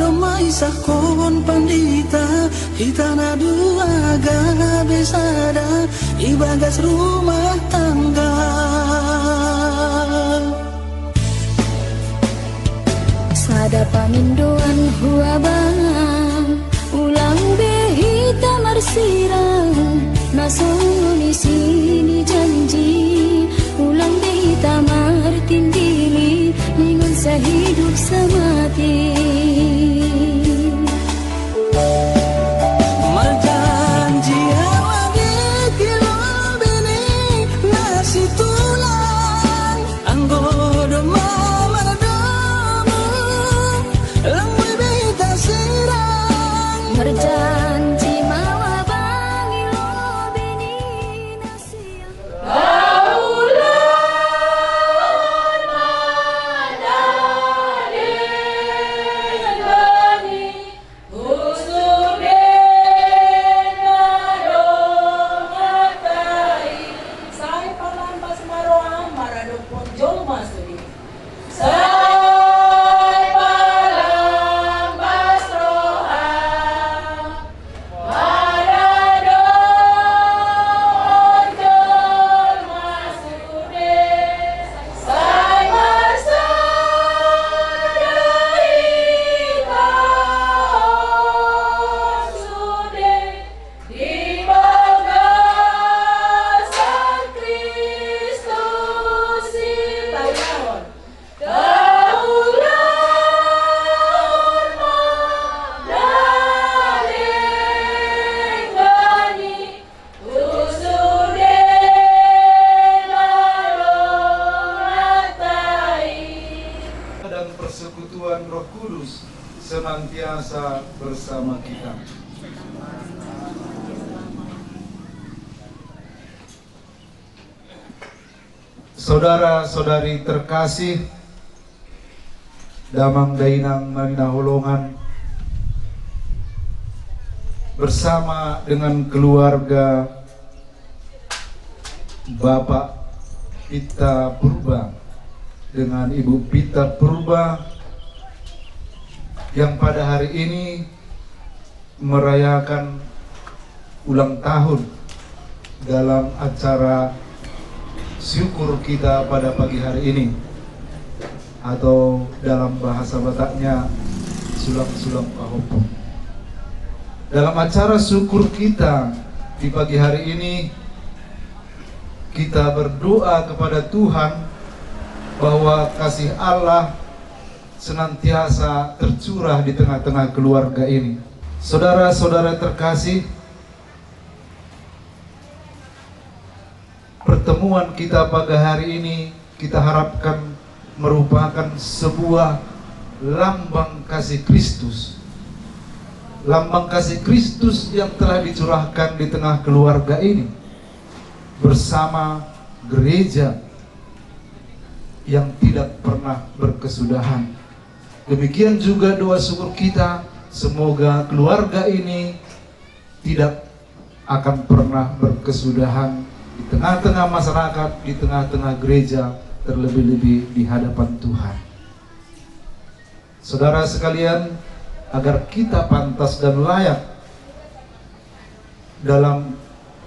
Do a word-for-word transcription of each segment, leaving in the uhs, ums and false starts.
Maisahkon pandita, hita na dua gabe sada, di bagas rumah tangga. Sada pangindoan hu abang, ulang be hita marsirang, na songon isi ni janji, ulang be hita martindili, ingon sahidup samati. Marjanji au abang di lobi ni na situlang, anggo domma mardomu, lang boi be hita sirang. Marjanji ma au abang di lobi ni na siang. Ulaon ma na denggan i, tu sude na dongan ta i. Sai palambas ma roham maradophon jolma sude. Sai palambas roham maradophon jolma sude. Sai marsada hita on sude di bagasan Kristus i. Taulahon ma na denggan i, tu sude na dongan ta i. Dan persekutuan Roh Kudus senantiasa bersama kita. Saudara-saudari terkasih, damang dainang na hinaholongan, bersama dengan keluarga Bapak Pinta Purba, dengan Ibu Pinta Purba, yang pada hari ini merayakan ulang tahun dalam acara syukur kita pada pagi hari ini, atau dalam bahasa Bataknya, sulang-sulang pahompu. Dalam acara syukur kita di pagi hari ini, kita berdoa kepada Tuhan bahwa kasih Allah senantiasa tercurah di tengah-tengah keluarga ini. Saudara-saudara terkasih, pertemuan kita pada hari ini kita harapkan merupakan sebuah lambang kasih Kristus. Lambang kasih Kristus yang telah dicurahkan di tengah keluarga ini bersama gereja yang tidak pernah berkesudahan. Demikian juga doa syukur kita, semoga keluarga ini tidak akan pernah berkesudahan di tengah-tengah masyarakat, di tengah-tengah gereja, terlebih-lebih di hadapan Tuhan. Saudara sekalian, agar kita pantas dan layak dalam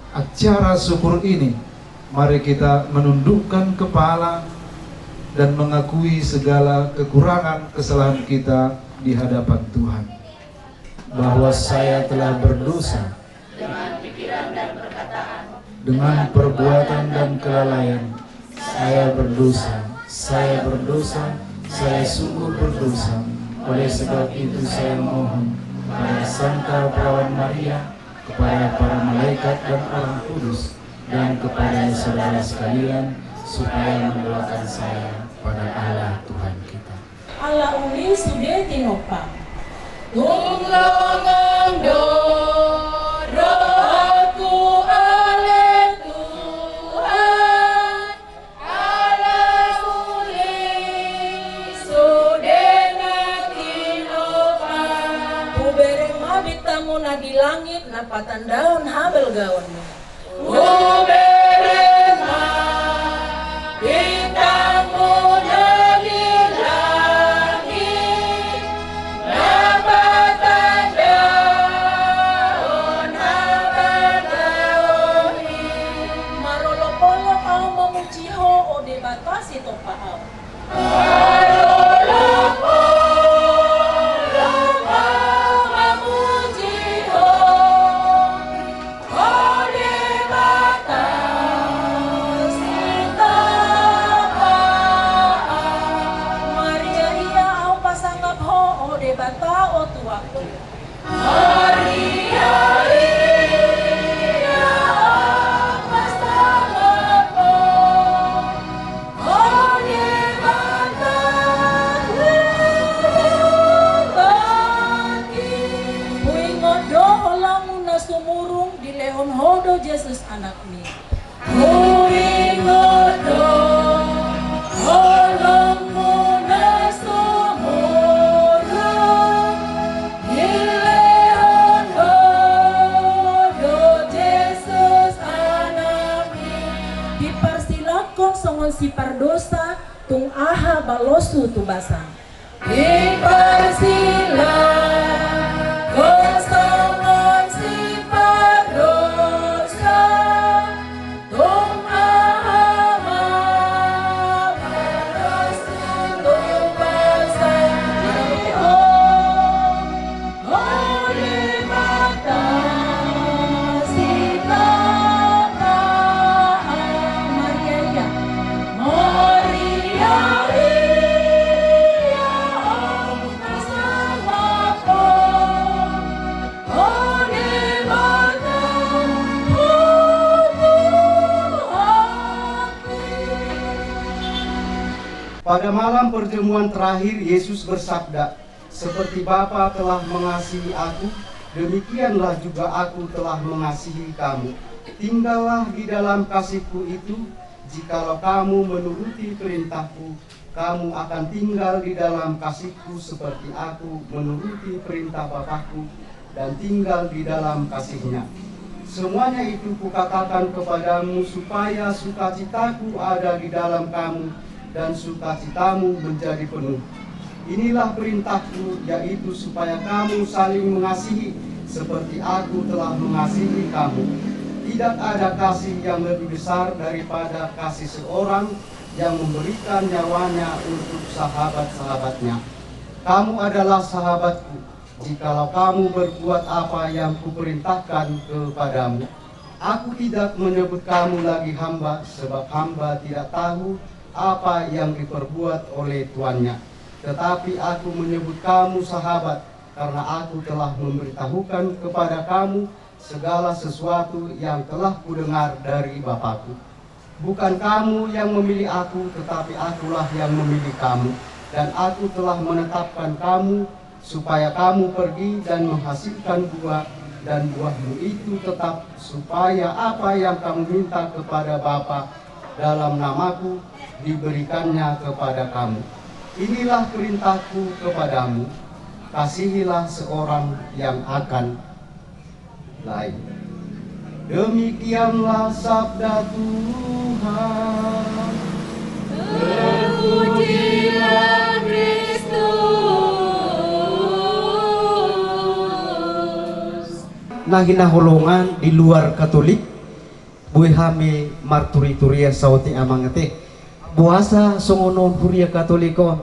acara syukur ini, mari kita menundukkan kepala dan mengakui segala kekurangan kesalahan kita di hadapan Tuhan. Bahwa saya telah berdosa dengan pikiran dan perkataan, dengan perbuatan dan kelalaian, saya berdosa, saya berdosa, saya sungguh berdosa. Oleh sebab itu saya mohon kepada Santa Perawan Maria, kepada para malaikat dan orang kudus, dan kepada saudara sekalian, supaya mendoakan saya pada Allah Tuhan kita. Ala uli sude tinompang. Tung longang do rohangku ale Tuhan, ala uli sude na tinompang. Hubereng ma bintangmuna di langit na patandahon habalgaonmu. Hubereng ma bintangmuna di langit, na Sutu basa. Diparsila kosongon sipadosa. Pada malam perjamuan terakhir, Yesus bersabda, "Seperti Bapa telah mengasihi Aku, demikianlah juga Aku telah mengasihi kamu. Tinggallah di dalam kasih-Ku itu. Jikalau kamu menuruti perintah-Ku, kamu akan tinggal di dalam kasih-Ku seperti Aku menuruti perintah Bapa-Ku dan tinggal di dalam kasih-Nya. Semuanya itu Kukatakan kepadamu supaya sukacita-Ku ada di dalam kamu dan sukacitamu menjadi penuh. Inilah perintah-Ku, yaitu supaya kamu saling mengasihi seperti Aku telah mengasihi kamu. Tidak ada kasih yang lebih besar daripada kasih seorang yang memberikan nyawanya untuk sahabat-sahabatnya. Kamu adalah sahabat-Ku, jikalau kamu berbuat apa yang Kuperintahkan kepadamu. Aku tidak menyebut kamu lagi hamba, sebab hamba tidak tahu apa yang diperbuat oleh tuannya. Tetapi Aku menyebut kamu sahabat, karena Aku telah memberitahukan kepada kamu segala sesuatu yang telah Kudengar dari Bapa-Ku. Bukan kamu yang memilih Aku, tetapi Akulah yang memilih kamu, dan Aku telah menetapkan kamu, supaya kamu pergi dan menghasilkan buah, dan buahmu itu tetap, supaya apa yang kamu minta kepada Bapa dalam nama-Ku, diberikannya kepada kamu. Inilah perintah-Ku kepadamu, kasihilah seorang yang akan lain." Demikianlah sabda Tuhan. Terpujilah Kristus. Na hinaholongan, di luar Katolik, boi hami marturiturian saotik, Amang, ate. Boasa songon on huria Katolik on?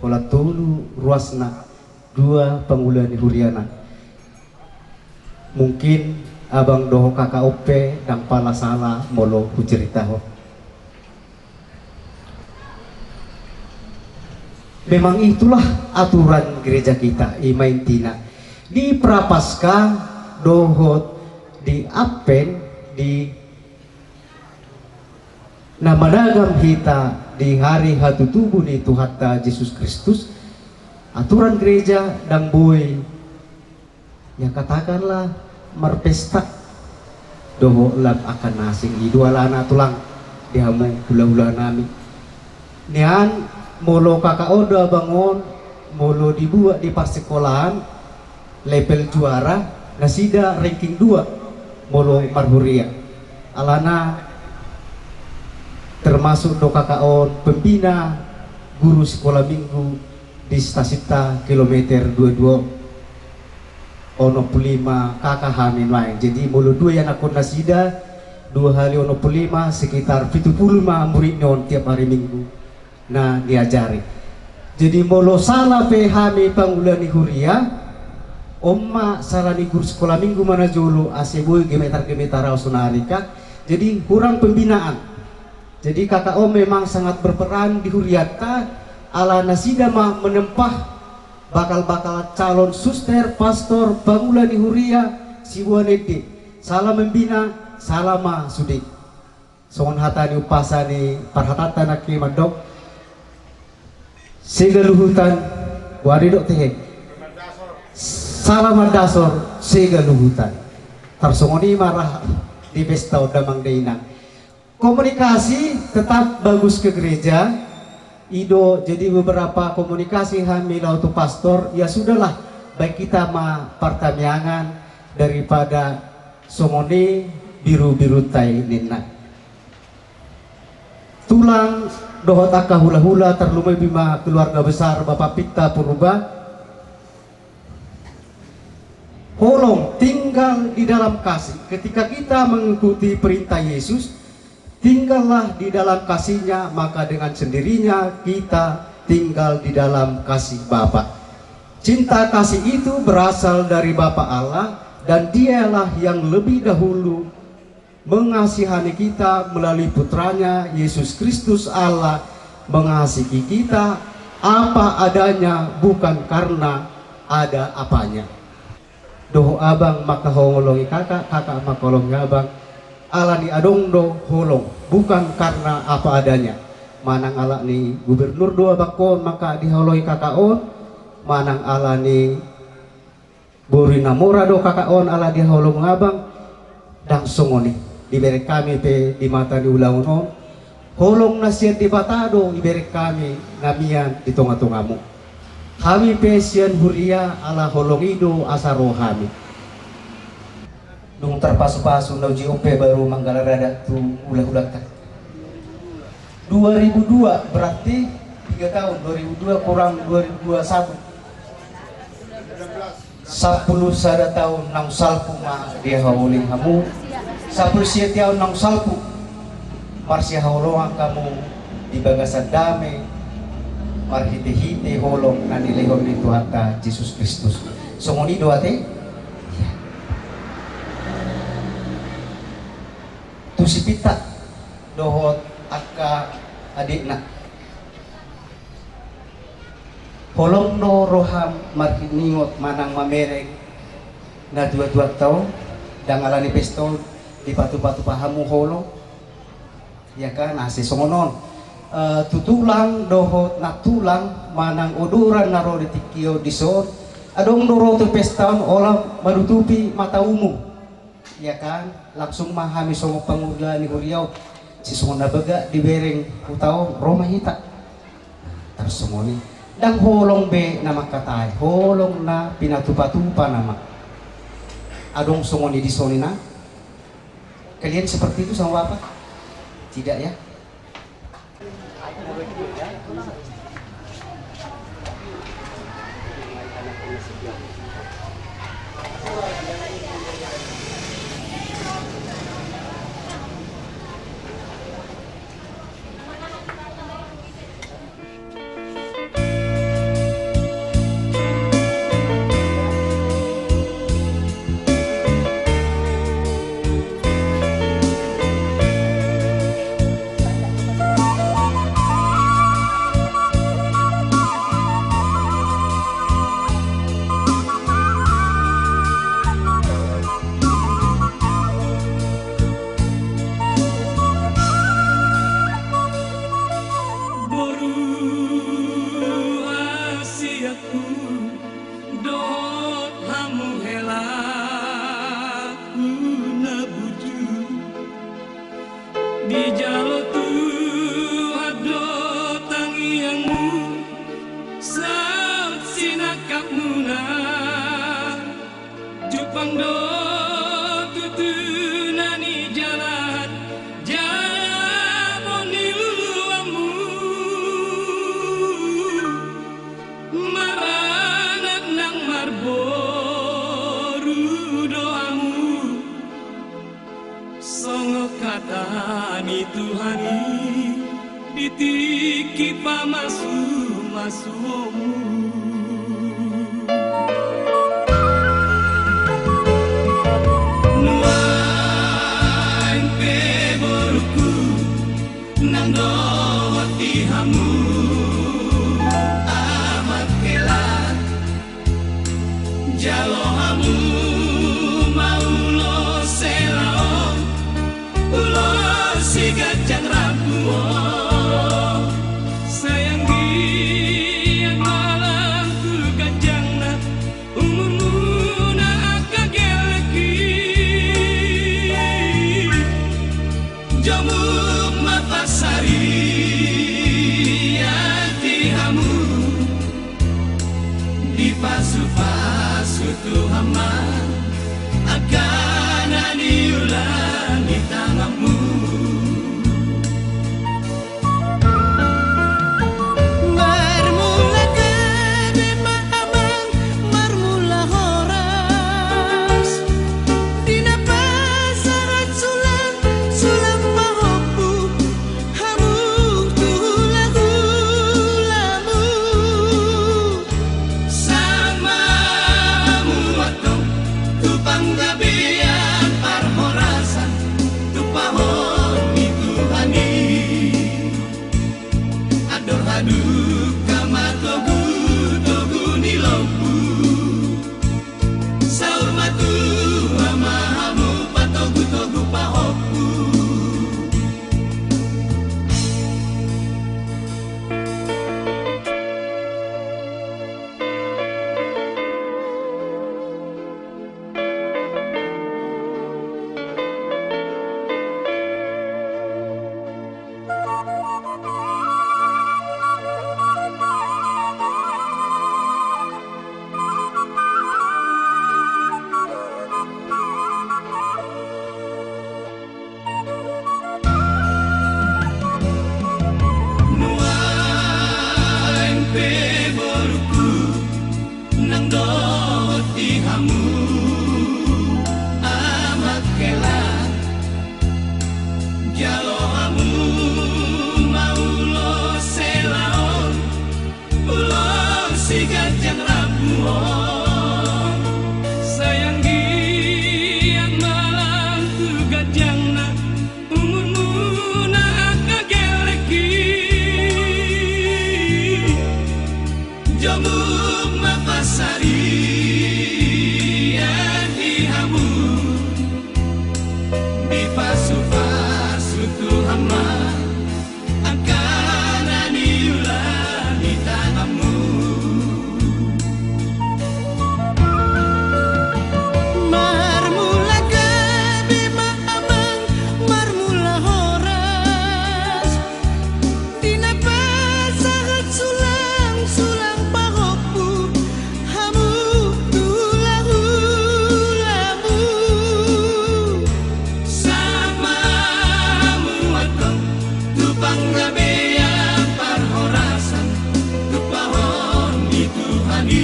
Holan tolu ruasna, dua pangula ni huriana. Mungkin abang dohot kakak on pe ndang pala sala molo huceritahon. Memang itulah aturan gereja kita, i ma intina. Di Prapaskah dohot di Advent, di na managam hita di hari hatutubu ni Tuhanta Jesus Kristus, aturan gereja ndang boi, ya, katakanlah, marpesta dohot lam angka na asing i do alana, Tulang, di hamu hulahula nami. Nian, molo kakak on do, abang on, molo dibuat di parsikolaan, level juara, nasida ranking dua molo marhuria. Alana termasuk do kakak on pembina guru sikola minggu di stasinta kilometer dua dua, onom pulu lima K K hami nuaeng. Jadi molo dua ianakhon nasida, dua hali onom pulu lima, sekitar pitu pulu ma muridna on tiap hari Minggu na niajari. Jadi molo sala pe hami pangula ni huria, on ma sala ni guru sikola minggu ma na jolo, ase boi gemetar-gemetar au sonari kan. Jadi hurang pembinaan. Jadi kakak on memang sangat berperan di hurianta, ala nasida ma menempah bakal-bakal calon suster, pastor, pangula ni huria siboan ende. Sala membina, sala ma sude. Songon hata ni umpasa ni parhatanta nangkin mandok, sega luhutan, boha didok tehe? Sala mandasor, sega luhutan. Tarsongon i ma ra di pesta on, damang dainang. Komunikasi tetap bagus ke gereja. I do, jadi beberapa komunikasi hami laho tu pastor, ya sudahlah, baen hita ma partamiangan daripada songon i biru-birunta i ninna. Tulang dohot angka hulahula, tarlumobi ma keluarga besar Bapak Pitta Purba. Holong, tinggal di dalam kasih. Ketika kita mengikuti perintah Yesus, tinggallah di dalam kasih-Nya, maka dengan sendirinya kita tinggal di dalam kasih Bapa. Cinta kasih itu berasal dari Bapa Allah, dan Dialah yang lebih dahulu mengasihani kita melalui Putra-Nya, Yesus Kristus. Allah mengasihi kita apa adanya, bukan karena ada apanya. Dohot abang mangkaholongi kakak, kakak mangkaholongi abang. Alani adong do holong, bukan karena apa adanya. Manang alani gubernur do abang on mangka dihaholongi kakak on, manang alani boru ni na mora do kakak on ala dihaholongi abang. Ndang songon i. Dibereng hami pe di mata ni ulaon on holong na sian Debata do dibereng hami na mian di tongatongamu. Hami pe sian huria ala holong i do asa ro hami. Dung tarpasupasu na uji on pe baru manggalar adat tu hulahulanta. Dua ribu dua, berarti tiga tahun, dua ribu dua kurang dua ribu dua puluh satu. Sampulu sada taon naung salpu ma dihaholongi hamu. Sampulu sia taon naung salpu marsihaholongan hamu di bagasan dame, marhitehite holong na nilehon ni Tuhanta Jesus Kristus. Songon i do ate? Ia. Tu si Pitta dohot angka adikna. Holong do roham marhiningot manang mamereng na tuatuanta on, ndang alani pesta on dipatupatupa hamu holong. Ia kan, asa songon on. Eh, tu tulang dohot nantulang manang odoran na ro di tingki on dison, adong do ro tu pesta on holan manutupi mata umum. Ia kan, langsung ma hami songon pangula ni huria on. Sisongon na bagak dibereng huta on, ro ma hita. Tarsongon i. Ndang holong be na mangkatai, holong na pinatupatupa nama. Adong songon i dison i na. Kalian seperti itu sama Bapak? Tidak ya? Boru hasiatku dohot hamu helaku na bujur. Dijalo Tuhan do tangiangmu sahat sinangkapmuna. Jumpang do tutu na nijalahan jala boi niluluanmu. Maranak nang marboru do hamu. Songon hata ni Tuhan i, di tingki pamasumasuonmu. Nuaeng pe borungku, nang dohot di hamu amak hela. Jalo hamu ma ulos hela on, ulos si ganjang rambu on. Sai anggiat ma lang tu ganjangna umurmuna angka gellengki. Jomuk ma pansarian Dungka ma togutogu ni lombu. Saur matua ma hamu patogutogu pahompu. Nuaeng pe borungku, nang dohot di hamu amang hela, jalo hamu ma ulos hela on, ulos si ganjang rambu on. Sai anggiat ma lam tu ganjangna umurmuna angka gellek i. Jomuk ma pansarian di hamu, dipasupasu Tuhan ma angka na niula ni tanganmu. Marmula gabe ma amang, marmula horas. Di na pasahat sulangsulang pahompu hamu tu hulahulamu. Sahat ma hamu antong tu panggabean parhorasan, tumpahon ni Tuhan i.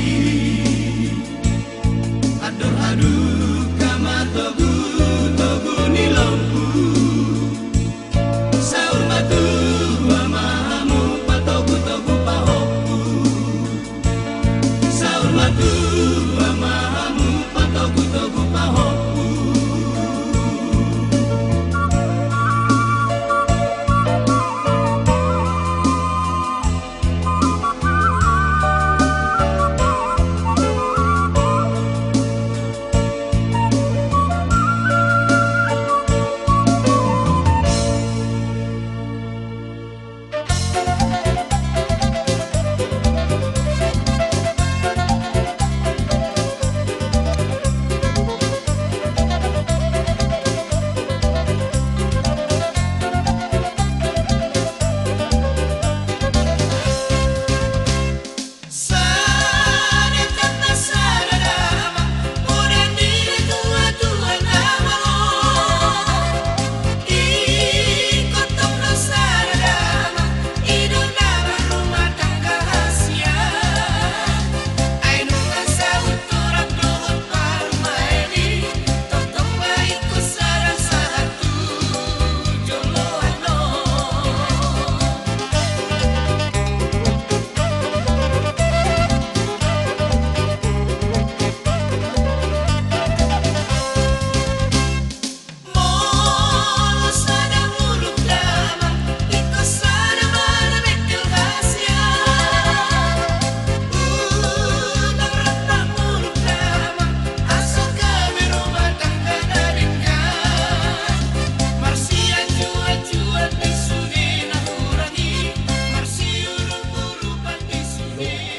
Andor hadungka ma togutogu ni lombu. Saur matua ma hamu patogutogu pahompu. Saur matua ma hamu patogutogu pahompu.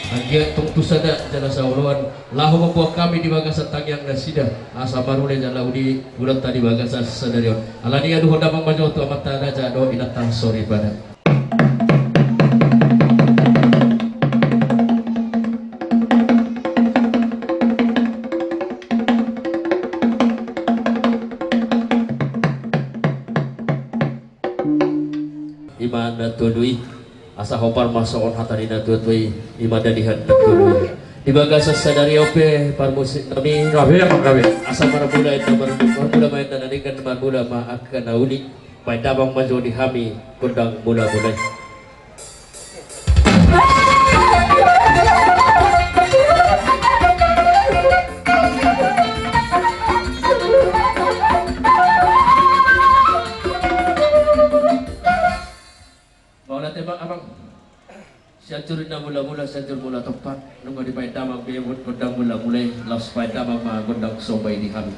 Anggiat tung tu sada jala saoloan laho mamboan hami di bagasan tangiang nasida, asa marule jala uli ulaonta di bagasan sadari on. Alani i aduhon damang ma jo tu amanta raja dohot inanta soripada. Ima na tolu i. Asa hombar ma songon hata ni natuatua i, ima dalihan na tolu i. Di bagasan sadari on pe parmusik nami. Gabe, amang, gabe. Asa marmula enda, mar-, marmula ma enda na denggan, marmula ma angka na uli. Baen damang ma jo di hami gondang mulamula i. Mauliate ma, amang. Sianjur ninna mulamula, sianjur mula tompa. Nunga dipaindaman be gondang mulamula i, laos paindaman ma gondang somba i di hami.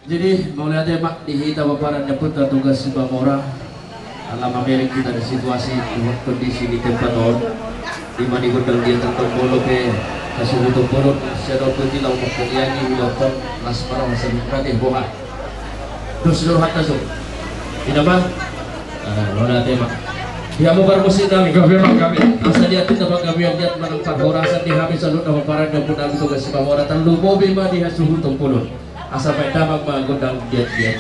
Jadi, mauliate ma di hita pomparan ni ompunta Toga Simamora. Ala mamereng hita di situasi, di kondisi di tempat on. Di mana gondang dia tentang bolo pe, kasih itu bolo, saya dapat di laut, waktu dia di laut, las parah, masa buka deh, boha. Dos do hata so. Ina ma. Ah, mauliate ma. Di hamu parmusik nami. Gabe ma, gabe. Asa dia tinta ma gabe, yang dia manang parhorasan di hami saluhutna pomparan ni ompunta Toga Simamora, tarlumobi ma di hasuhuton bolon. Asa paindaman ma gondang dia dia.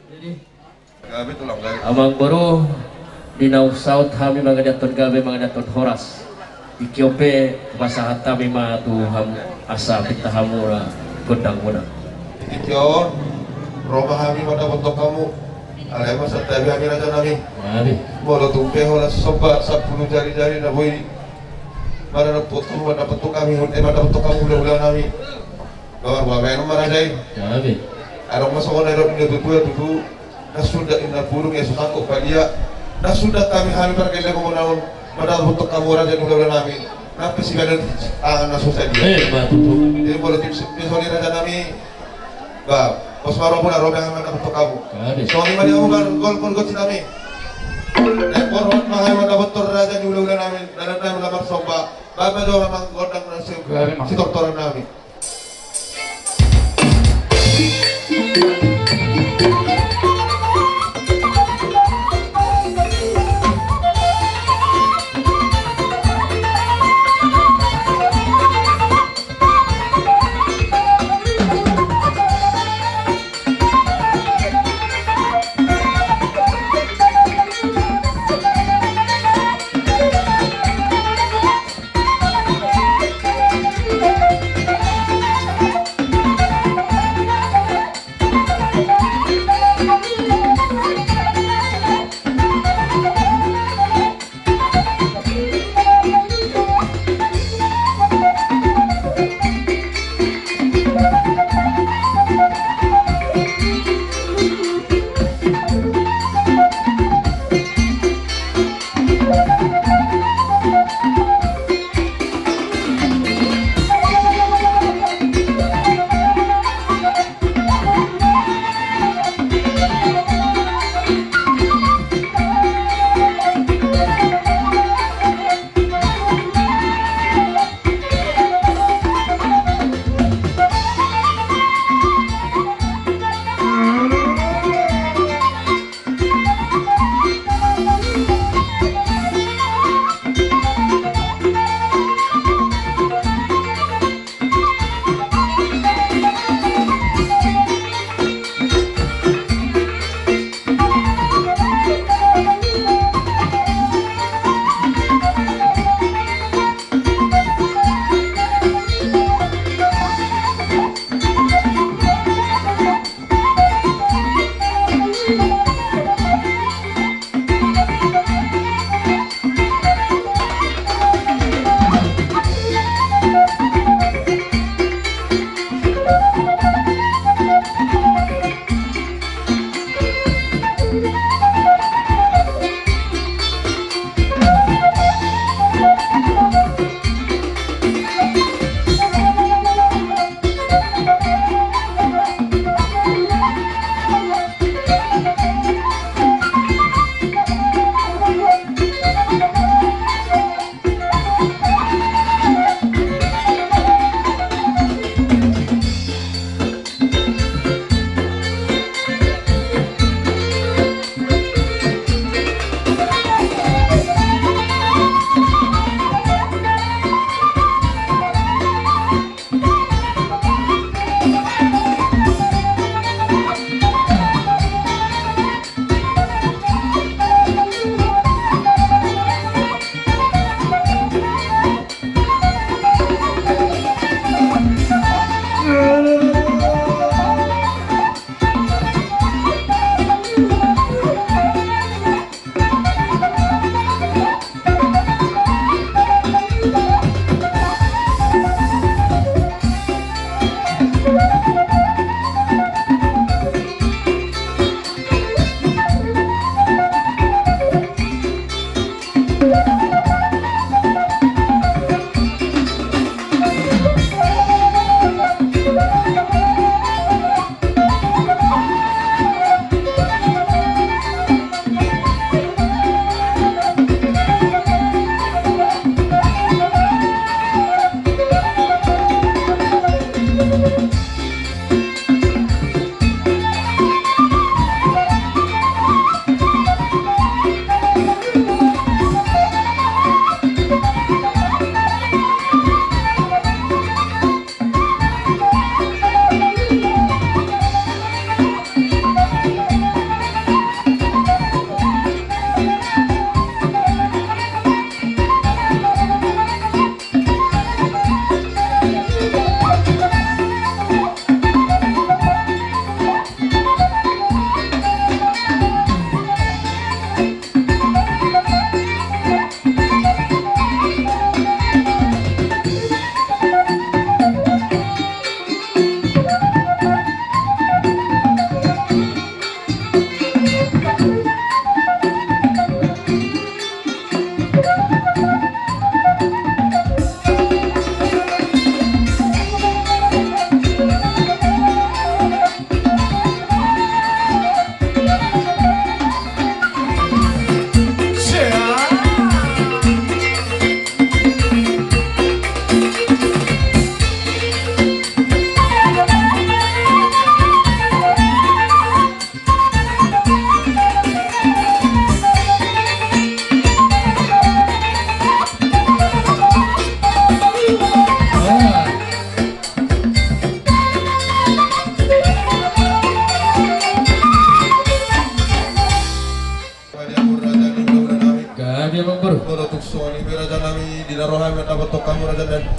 Jadi, amangboru, di naung saut hami mangidohon gabe, mangidohon horas. Tingki on pe pasahat hami ma tu hamu asa pinta hamu gondang muna. Tingki on ro ma hami mandapothon hamu. Alai ma santabi hami raja nami. Molo tung pe holan somba sampulu jari-jari na boi mandapothon hamu, mandapothon hamu, eh, mandapothon hamu hulahula nami. Baru babaen ma raja i. Adong ma songon na nidok ni natuatua tutu. Na suda inna burung ia so sangkot badia. Na suda hami hami pargelleng on mandapothon hamu raja ni hulahula nami. Nang pe sibadan tangan na so sadia. Eh, ma tutu. Jadi molo tung pe songon i raja nami. Ba, pos ma ro muna ro hami mandapothon hamu. Songon i ma di hamu pargol pargonsi nami. Naeng borhat ma hami mandapothon raja ni hulahula nami. Dalan nami na marsomba. Ba, ba, jo ma gondang na si, sitortoran nami.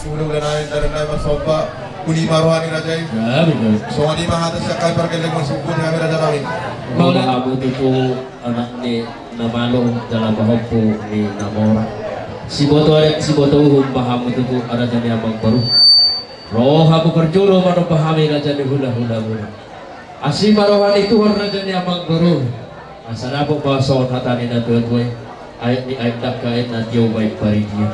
Ula-ula nai, dare nai, marsomba. Uli ma roha ni raja i. Songon i ma hata sian hami pargellengon sungkun hami raja nami. Mauliate ma hamu tutu anak ni na malo jala pahompu ni na mora. Siboto adat siboto uhum ma hamu tutu raja ni amangboru. Ro hamu parjolo manomba hami raja ni hula-hulamuna. Asi ma roha ni Tuhan raja ni amangboru. Asa dapot ma songon hata ni na tua-tua i. Aek ni aek dangka, aek na tio ma i paridian.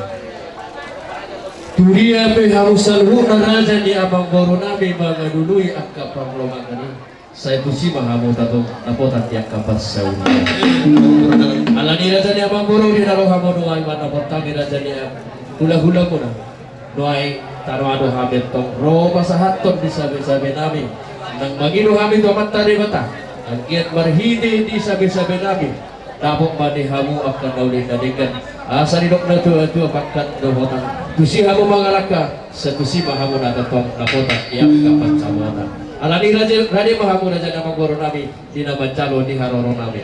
Tudia pe hamu saluhutna raja ni amangboru nami mangalului angka pangalongan i. Sai tusi ma hamu tongtong dapotan di angka parsaulian. Alani raja ni amangboru, di na ro hamu nuaeng mandapotan hami raja ni hula-hulamuna. Nuaeng tano do hami tong ro pasahathon di sabe-sabe nami. Nang mangido hami tu Amanta Debata, anggiat marhite di sabe-sabe nami dapot ma di hamu angka na uli na denggan. Asa didok na tua-tua, pangkat dohot hata, tusi hamu mangalangka, sai tusi ma hamu na tongtong dapotan di angka pansamotan. Alani rade, rade ma hamu raja ni amangboru nami, di na manjalo di haroro nami.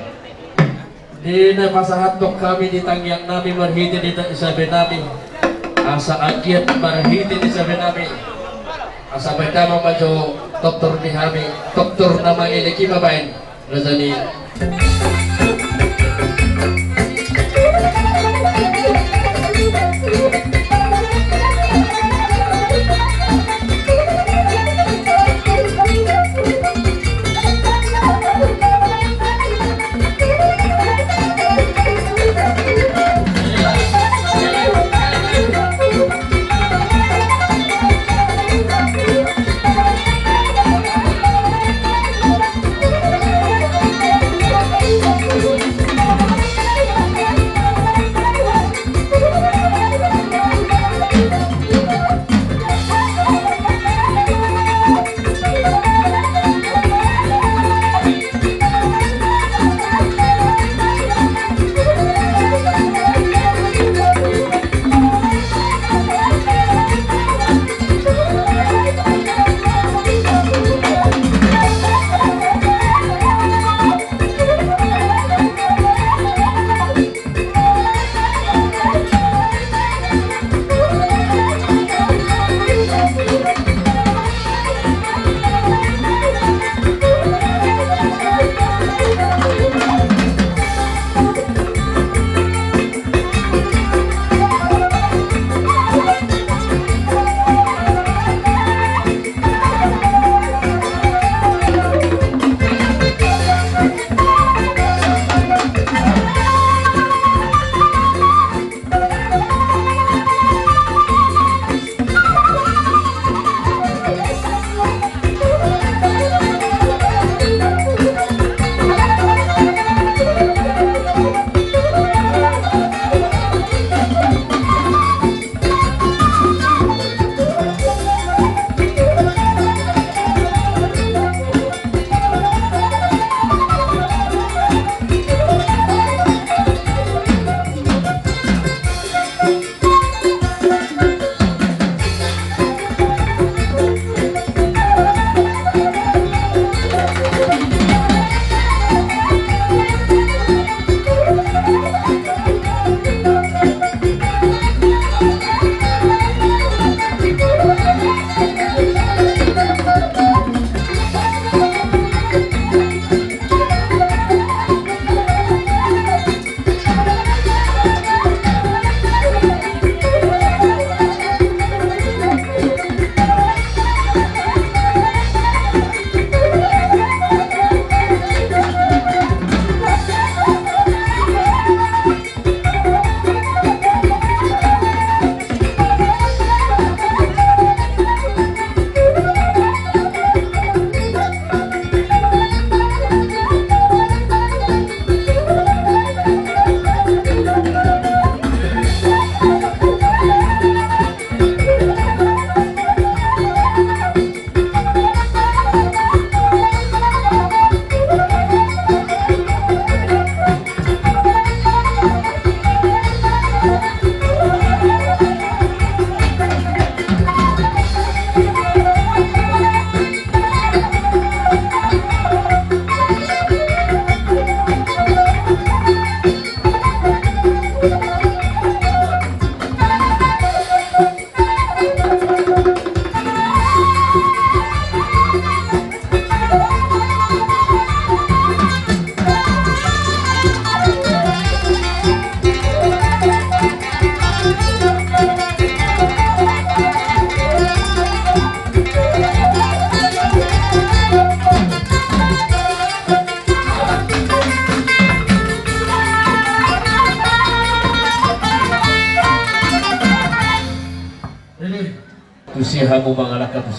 Di na pasahathon hami di tangiang nami marhite di ta-, sabe nami. Asa anggiat marhite di sabe nami. Asa baen damang ma jo tortor di hami, tortor na mangelek i ma baen. Raja ni.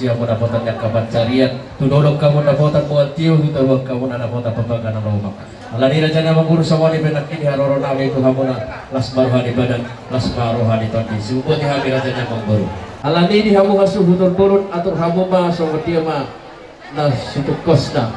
Hamu dapotan ni angka pansarian, tu dolok hamu dapotan mual tio, tu toruan hamu na dapotan pambahenan na lomak. Alani i raja ni amangboru, songon i pe nangkin haroro nami tu hamuna, las ma roha ni badan, las ma roha ni tondi. Sumbuti hami raja ni amangboru. Alani i di hamu hasuhuton bolon, atur hamu ma songon dia ma na situngkosna.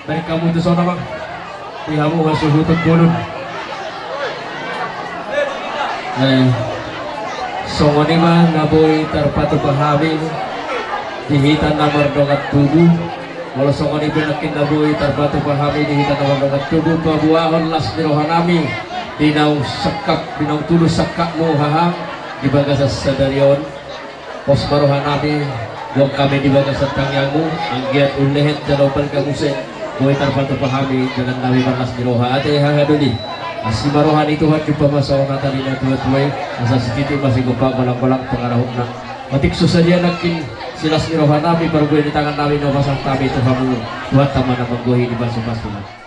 Baen hamu tu son, amang. Di hamu hasuhuton bolon. Eh, songon i ma na boi tarpatupa hami di hita na mardongan tubu. Molo songon i pe nangkin na boi tarpatupa hami di hita na mardongan tubu, paboahon las ni roha nami di naung sangkap, di naung tudu sangkapmu, haha, di bagasan sadari on. Pos ma roha nami Dok hami di bagasan tangiangmu, anggiat umlehet jala umbalga muse, boi tarpatupa hami denggan nami marlas ni roha ate haha doli. Asi ma roha ni Tuhan jumpa ma songon hata ni natuatua i, asa sititi ma sigompa golanggolang pangarahutna. Otik so sadia nangkin silas ni roha nami parbue ni tangan nami na hupasahat hami tu hamu, Tuhanta ma na manggohi di pasupasuna.